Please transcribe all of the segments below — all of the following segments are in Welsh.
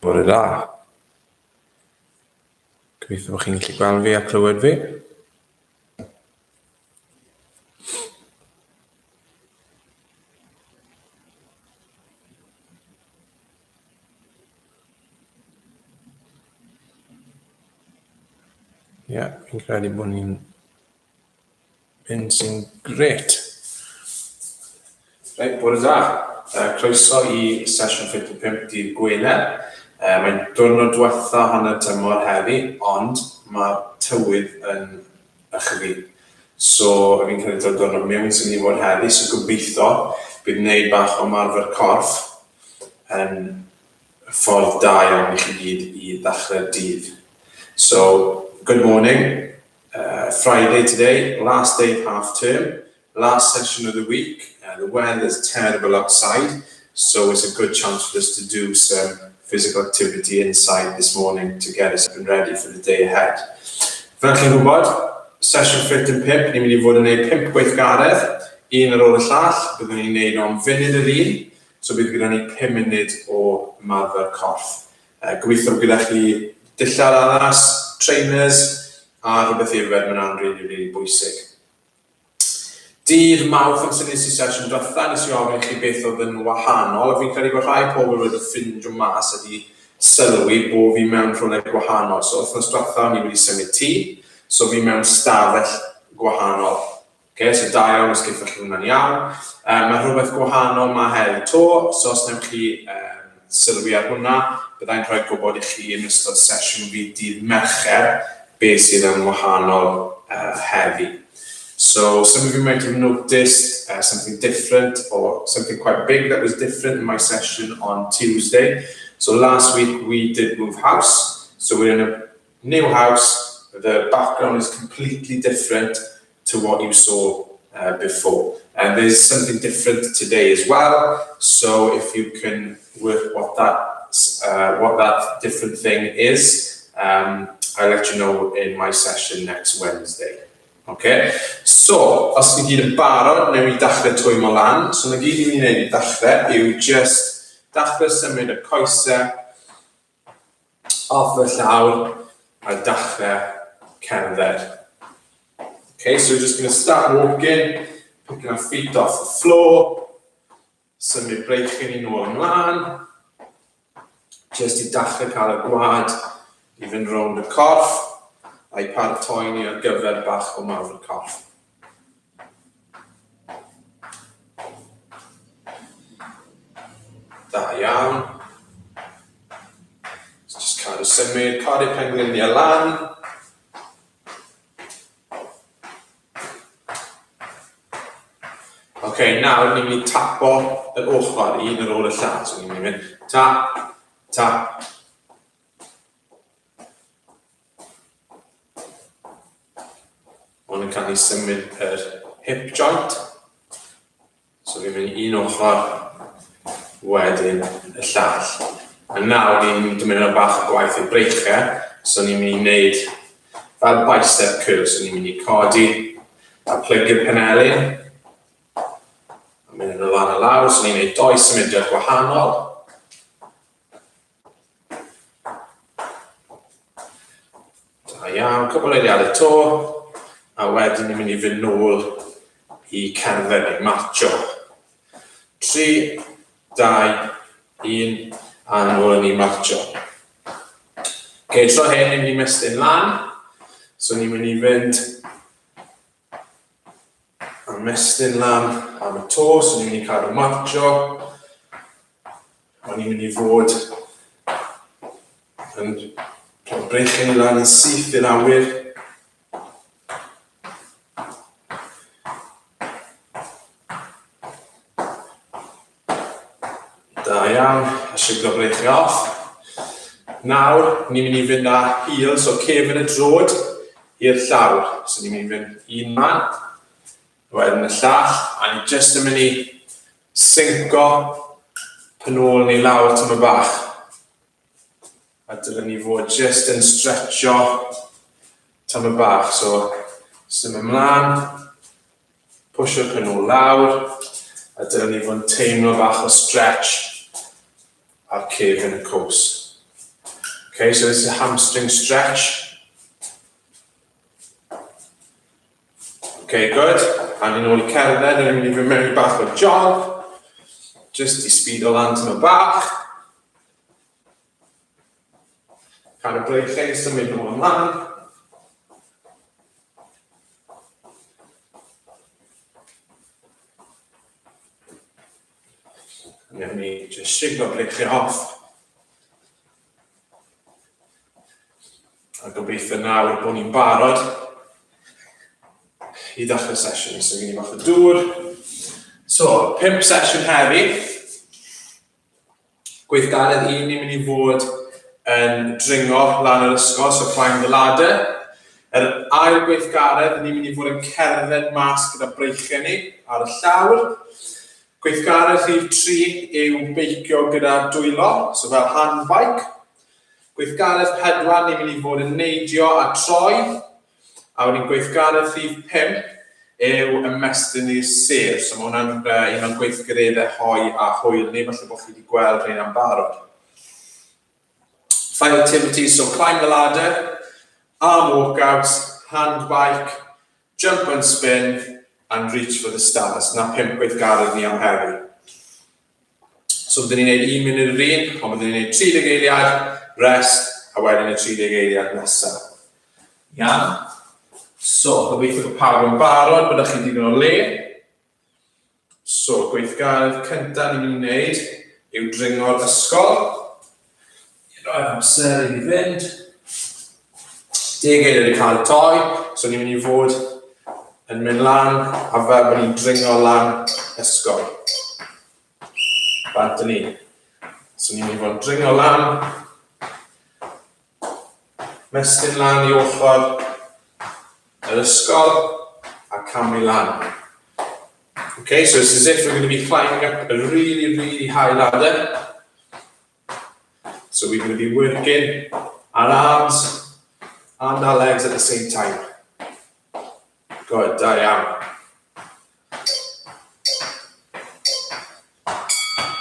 Bore da. Gobeithio bod chi'n gallu gweld fi a clywed fi. Ie, yeah, fi'n credu bod ni'n mynd sy'n gret. Reit, bore da. Uh, croeso i sesiwn 55 dydd Gwener. Uh, mae'n diwrnod diwetha hanner tymor heddi, ond mae'r tywydd yn ychydig. So, fi'n credu taw diwrnod mewn sy'n mynd i fod heddi, so gobeithio bydd wneud bach o ymarfer corff yn ffordd da iawn i chi gyd i ddechrau'r dydd. So, good morning. Uh, Friday today, last day of half term, last session of the week. Uh, the weather's terrible outside, so it's a good chance for us to do some physical activity inside this morning to get us up and ready for the day ahead. Fel chi'n gwybod, sesiwn Fit yn 5, ni'n mynd i fod yn gwneud 5 gweithgaredd, un ar ôl y llall, byddwn ni'n gwneud o'n funud yr un, so bydd gyda ni 5 munud o ymarfer corff. Uh, gobeithio bod gyda chi dillad addas, trainers, a rhywbeth i yfed, mae'n really, really bwysig. Dydd Mawrth amser nes i sesiwn diwetha, nes i ofyn i chi beth oedd yn wahanol, a fi'n credu bod rhai pobl wedi ffindio mas a di sylwi bod fi mewn rhywle gwahanol. So wythnos diwetha o'n i wedi symud tŷ, so fi mewn stafell gwahanol. Okay, so da iawn os geithoch chi hwnna'n iawn. Um, mae rhywbeth gwahanol ma heddi to, so os newch chi um, sylwi ar hwnna, byddai'n rhoi gwybod i chi yn ystod sesiwn fi dydd Mercher beth sydd yn wahanol uh, heddi. So some of you might have noticed uh, something different or something quite big that was different in my session on Tuesday. So last week we did move house. So we're in a new house. The background is completely different to what you saw uh, before. And there's something different today as well. So if you can work what that, uh, what that different thing is, um, I'll let you know in my session next Wednesday. Okay? So, os ni gyd yn barod, newn ni dachrau twymo lan. So, na gyd i ni'n neud i ddechrau yw just dachrau symud y coesau off y llawr a dachrau cerdded. Okay, so we're just going to start walking, picking our feet off the floor, symud breichiau ni nôl ymlaen, just i dachrau cael y gwad i fynd rownd y corff a'i paratoi ni ar gyfer bach o mawr y corff. Da iawn. Just cadw symud, codi pengliniau lan. Ok, nawr ni'n mynd i tapo yr ochr, un ar ôl y llall. So ni'n mynd i mynd tap, tap. Ond yn cael ei symud yr hip joint. So fi'n mynd un ochr, wedyn y llall. A nawr ni'n mynd i mynd bach o gwaith i'r breichau, so ni'n mynd i wneud fel bicep curl, so ni'n mynd i codi a plygu'r penelin, a mynd yn y lan a lawr, so ni'n gwneud doi symudiad gwahanol. Da iawn, cwbl eiliadau to, a wedyn ni'n mynd i fynd nôl i cerdded neu marcho. 3, 2, 1, a nôl yn i marcho. Ok, tro hyn ni'n mynd i mestyn lan, so ni'n mynd i fynd a mestyn lan am y to, so ni'n mynd i cadw marcho. O'n ni'n mynd i fod yn rhoi breichiau ni lan yn syth i'r awyr. Da iawn, a siglo breichiau off. Nawr, ni'n mynd i fynd â heels o cefn y drod i'r llawr. So ni'n mynd i fynd un man, wedyn y llall, a ni jyst yn mynd i sinco pen ôl ni lawr tyma bach. A dylen ni fod jyst yn stretcho tyma bach. So, symud ymlaen, pwsio'r pen ôl lawr, a dylen ni fod yn teimlo bach o stretch ar cefn y coes. Okay, so this is a hamstring stretch. Okay, good. A ni'n ôl i cerdded, a ni'n mynd i fynd mewn i bach o jog. Just i speedo lan tyma bach. Cael y breichiau i symud nôl ymlaen. Newn ni just siglo breichiau off. A gobeithio nawr bod ni'n barod i ddechrau sesiwn. So, gen i bach o dŵr. So, pimp sesiwn heddi. Gweithgaredd un, ni'n mynd i fod yn dringo lan yr ysgol, so climb the ladder. Yr ail gweithgaredd, ni'n mynd i fod yn cerdded mas gyda breichiau ni ar y llawr. Gweithgaredd rhif 3 yw beicio gyda dwylo, so fel hand bike. Gweithgaredd 4, ni'n mynd i fod yn neidio a troi. A wedyn gweithgaredd rhif 5 yw ymestyn i'r sêr. So mae hwnna'n un o'n gweithgareddau hoi a hwyl ni, falle bod chi wedi gweld rheina'n barod. Five activities, so climb the ladder, arm walkouts, hand bike, Jump and spin and reach for the stars. Na pump gweithgaredd ni am heddi. So byddwn ni'n gwneud un munud yr un, ond byddwn ni'n gwneud 30 eiliad, rest, a wedyn y 30 eiliad nesaf. Iawn? So, gobeithio bod pawb yn barod, bod chi digon o le. So, gweithgaredd cyntaf ni'n mynd i wneud yw dringo'r ysgol. I roi'r amser i ni fynd. Deg eiliad i cael y toi, so ni'n mynd i fod yn mynd lan a fel bod ni'n dringo lan ysgol. Bant ni. So ni'n mynd i fod yn dringo lan, Mestyn lan i ochr yr ysgol a camu lan. Okay, so it's as if we're going to be climbing up a really, really high ladder. So we're going to be working our arms and our legs at the same time. Good, da iawn.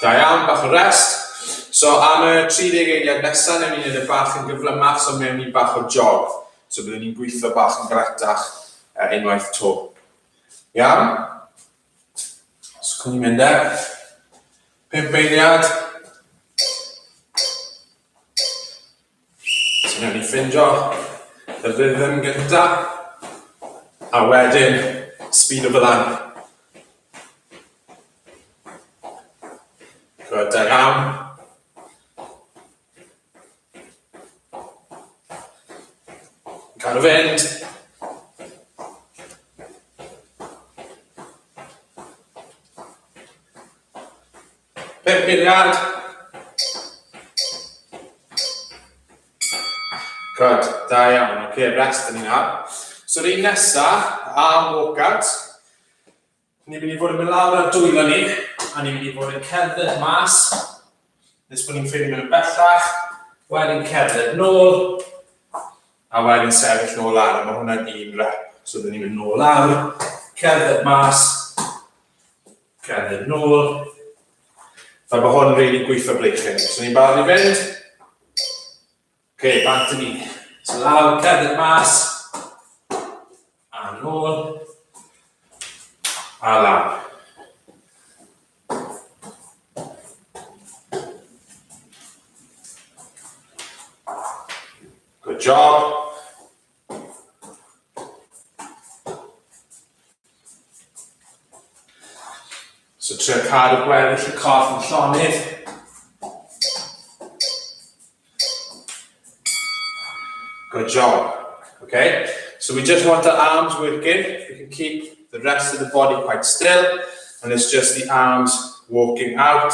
Da iawn, bach o rest. So am y 30 eiliad nesaf, newn ni wneud y bach yn gyflymach, so mewn i bach o jog. So byddwn ni'n gweithio bach yn gletach unwaith to. Iawn? So cwn ni'n mynd e. 5 eiliad. So newn ni ffindio y rhythm gynta, a wedyn speed o fel lan. Good, da iawn. Cadw fynd. Pump eiliad. Good, da iawn. Oce, okay, rest yn ni nawr. So'r un nesa, arm walkout. Ni'n mynd i fod yn mynd lawr ar dwylo ni, a ni'n mynd i fod yn cerdded mas, nes bod ni'n ffeindio mynd yn bellach, wedyn cerdded nôl, a wedyn sefyll nôl lawr, a mae hwnna'n un rep. So, dyn ni'n mynd nôl lawr, cerdded mas, Cerdded nôl. Fel bod hwn rili gweithio breichiau ni. So ni'n barod i fynd? Oce, okay, bant ni. So lawr, cerdded mas. A nôl. A lawr. Good job. So trio cadw gweddill y corff yn llonydd. Good job. Okay, so we just want the arms working. We can keep the rest of the body quite still, and it's just the arms walking out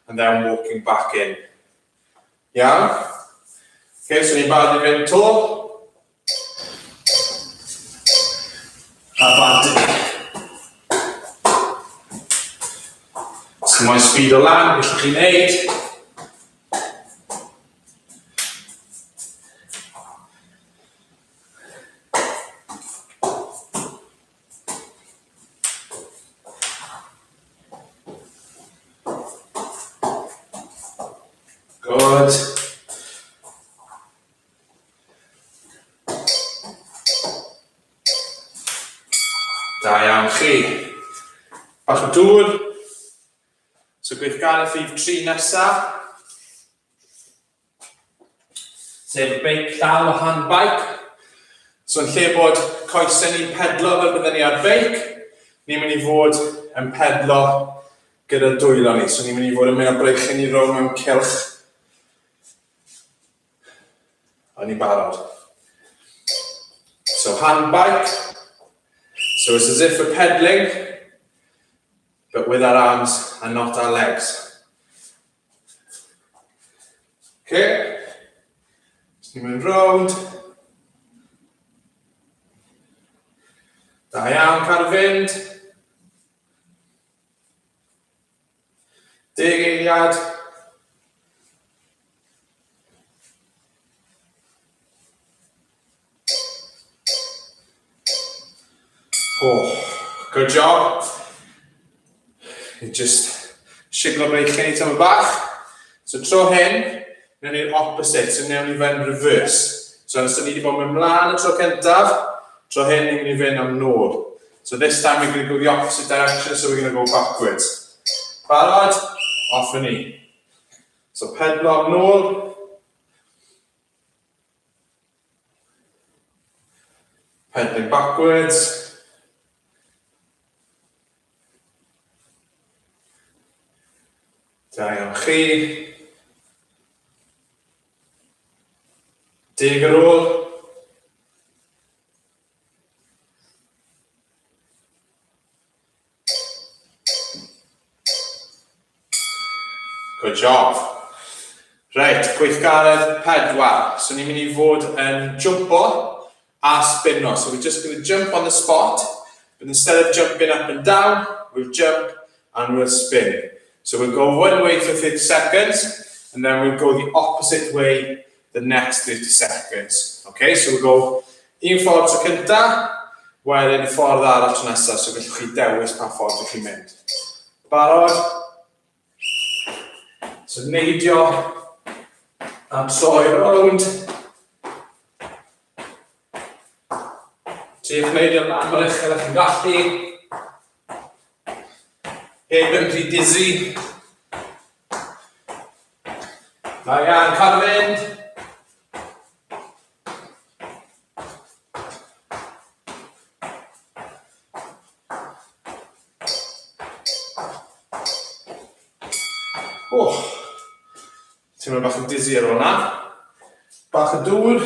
and then walking back in. Iawn? Okay, so ni'n barod i fynd to. A bant i ni. Os chi'n moyn speed o lan, gallwch chi wneud. Good. Da iawn chi. Bach o dŵr. So gweithgaredd rhif 3 nesaf. Sef beic llaw, hand bike. So yn lle bod coesau ni'n pedlo fel bydden ni ar beic, ni'n mynd i fod yn pedlo gyda dwylo ni. So ni'n mynd i fod yn mynd â breichiau ni rownd mewn cylch. O'n i'n barod. So hand bike. So it's as if we're pedaling, but with our arms and not our legs. Okay. So ni'n mynd rownd. Da iawn, cadw fynd. Deg eiliad. Oh, good job. You just siglo breichiau ni tyma bach. So tro hyn, newn ni'r opposite, so newn ni fe'n reverse. So os ni wedi bod mewn mlaen y tro cyntaf, tro hyn ni'n mynd i fynd am nôl. So this time we're going to go the opposite direction, so we're going to go backwards. Barod? Off ni. So pedlo am nôl. Pedaling backwards. Da iawn chi. Deg ar ôl. Good job. Reit, gweithgaredd pedwar. So ni'n mynd i fod yn jumpo a spinno. So we're just going to jump on the spot, but instead of jumping up and down, we'll jump and we'll spin. So we'll go one way for 30 seconds, and then we'll go the opposite way the next 30 seconds. Okay, so we'll go un ffordd tro cynta, wedyn y ffordd arall tro nesaf, so gallwch chi dewis pa ffordd ydych chi'n mynd. Barod? So neidio a troi rownd. Triwch neidio lan mor uchel â chi'n gallu. Heb yn rhy dizzy. Da iawn, cadw fynd. Oh, teimlo bach yn dizzy ar hwnna. Bach o dŵr.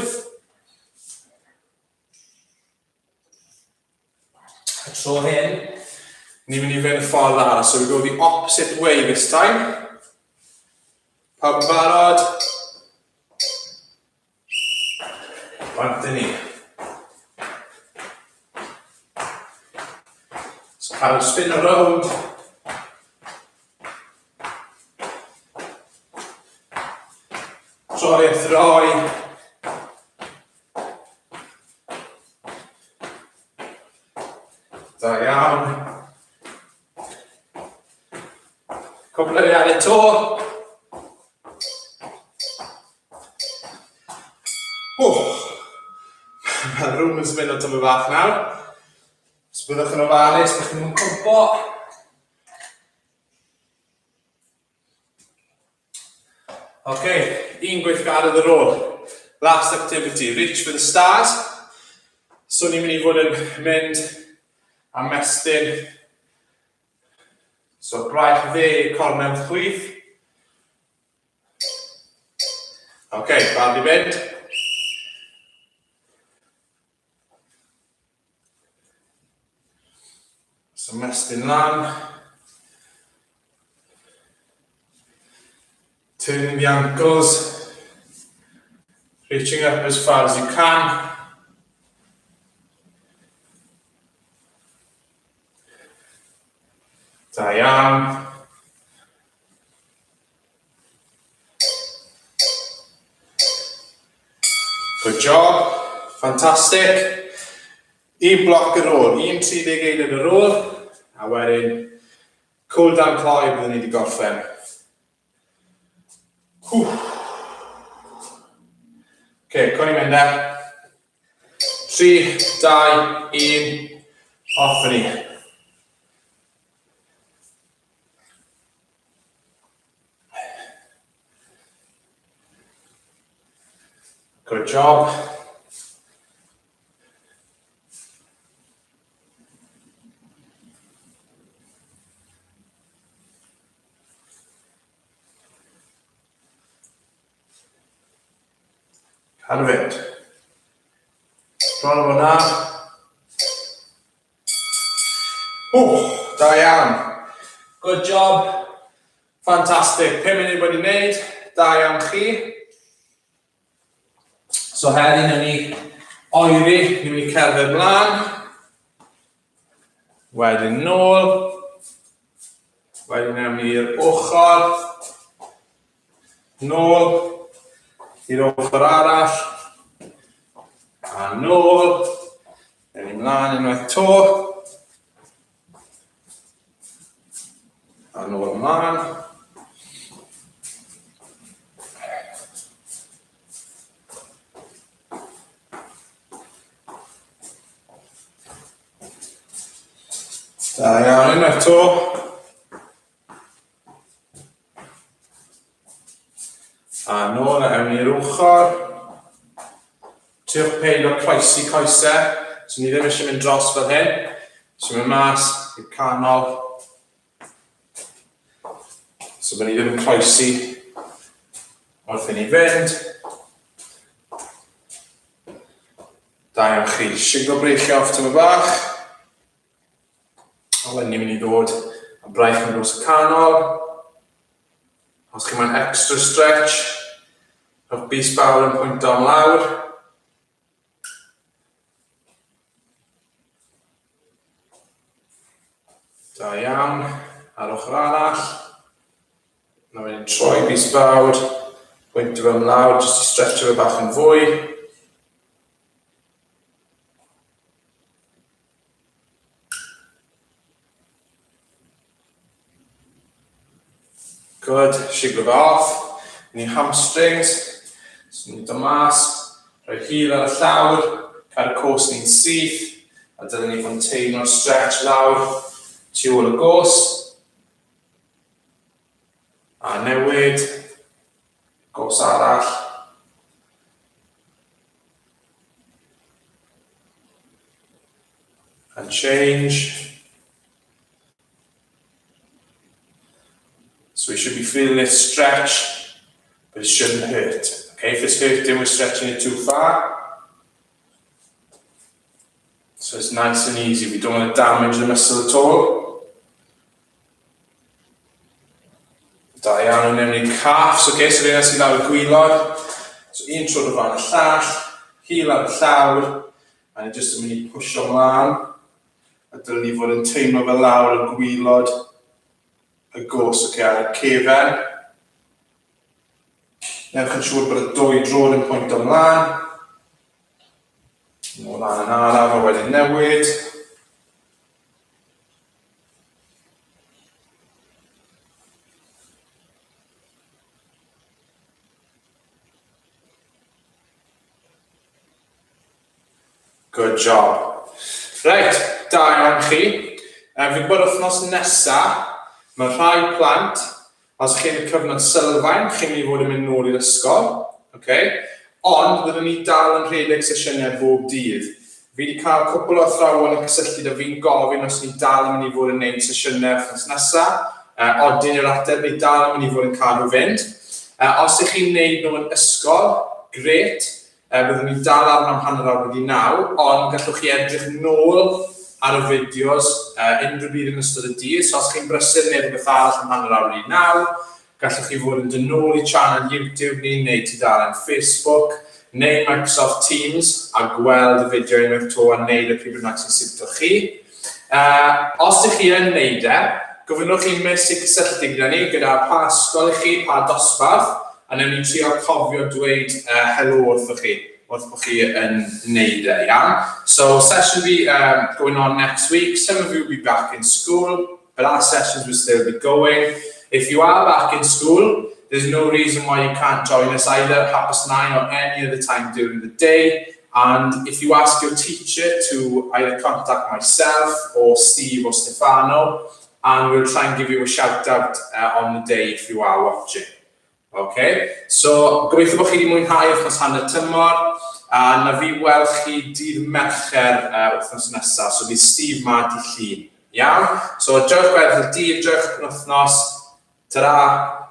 Y tro hyn, ni'n mynd i fynd y ffordd arall. So we go the opposite way this time. Pawb yn barod? Bant ni. So cael spin around. Troi a throi. Da iawn. Cwpl o eiliadau to. Oh. Mae'r rŵm yn symud o tyfu bach nawr. Os byddwch yn ofalus, byddwch chi'n cwmpo. Ok, un gweithgaredd ar ôl. Last activity, reach for the stars. So ni'n mynd i fod yn mynd a mestyn. So braich dde, cornel chwith. Ok, barod i fynd. So mestyn lan. Turning the ankles. Reaching up as far as you can. Da iawn. Good job. Fantastic. Un bloc ar ôl, un 30 eiliad ar ôl, a wedyn cool down cloi byddwn ni wedi gorffen. Whew. Okay, cwn i'n mynd e. 3, 2, 1. Off ni. Good job. Cadw fynd. Bron o fyna. O, da iawn. Good job. Fantastic. 5 munud wedi wneud. Da iawn chi. So heddi, nawn ni oeri, ni'n mynd i cerdded mlaen. Wedyn nôl. Wedyn nawn ni i'r ochr. Nôl. I'r ochr arall. A nôl. Nawn ni mlaen unwaith to. A nôl ymlaen. Da iawn, unwaith to. A nôl a ewn i'r ochr. Triwch peidio croesi coesau. So ni ddim eisiau mynd dros fel hyn. So mynd mas i'r canol. So bod ni ddim yn croesi wrth i ni fynd. Da iawn chi. Siglo breichiau off tyma bach. A wedyn ni'n mynd i ddod â braich yn dros y canol. Os chi'n moyn extra stretch, rhowch bys bawr yn pwyntio am lawr. Da iawn. A'r ochr arall. Nawr wedyn troi bys bawr, pwyntio fe ymlawr, jyst i stretcho fe bach yn fwy. Good, shiglo fe off. Ni hamstrings, so ni'n dod mas, rhoi heel ar y llawr, cael y cos ni'n syth, a dylen ni fod yn teimlo'r stretch lawr tu ôl y gos. A newid, gos arall. And change. So we should be feeling it stretch, but it shouldn't hurt. Okay, if it's hurting, we're stretching it too far. So it's nice and easy. We don't want to damage the muscle at all. Da iawn, yn mewn i calves, oce, okay, so rheina sydd lawr y gwylod. So un tro o flaen y llall, heel ar y llawr, a ni jyst yn mynd i pwysio mlaen. A dylen ni fod yn teimlo fel lawr y gwylod y gos, oce, okay, ar y cefen. Newch yn siŵr bod y dwy drod yn pwynt ymlaen. Nôl lan yn araf a wedyn newid. Good job. Reit, da iawn chi. Fi'n gwybod wythnos nesa, mae rhai plant Os chi'n y cyfnod sylfaen, chi'n mynd i fod yn mynd nôl i'r ysgol, okay? Ond byddwn ni dal yn rhedeg sesiynau bob dydd. Fi wedi cael cwpl o athrawon yn cysylltu 'da fi'n gofyn os ni dal yn mynd i fod yn neud sesiynau wythnos nesa. Odyn yw'r ateb, ni dal yn mynd i fod yn cadw fynd. Os ych chi'n neud nhw yn ysgol, grêt. Byddwn ni'n dal arno am hanner awr wedi naw, ond gallwch chi edrych nôl ar y fideos unrhyw bryd yn ystod y dydd. So os chi'n brysur neu rhywbeth arall am hanner awr wedi naw, gallwch chi fod yn dod nôl i channel YouTube ni neu tudalen Facebook neu Microsoft Teams a gweld y fideo unwaith to a neud e pryd bynnag sy'n siwto chi. Os ych chi yn neud e, gofynnwch i Miss i cysylltu gyda ni, gyda pa ysgol i chi, pa dosbarth, a newn ni trio cofio dweud helo wrthoch chi wrth bod chi yn neud e, iawn? So, session be going on next week. Some of you will be back in school, but our sessions will still be going. If you are back in school, there's no reason why you can't join us either at 9:30 or any other time during the day. And if you ask your teacher to either contact myself or Steve or Stefano, and we'll try and give you a shout out on the day if you are watching. Okay, so gobeithio bod chi wedi mwynhau wythnos hanner tymor, a na fi weld chi dydd Mercher wythnos nesaf, so bydd Steve ma dydd Llun. Iawn? So, joiwch gweddill y dydd, joiwch penwythnos. Ta-ra!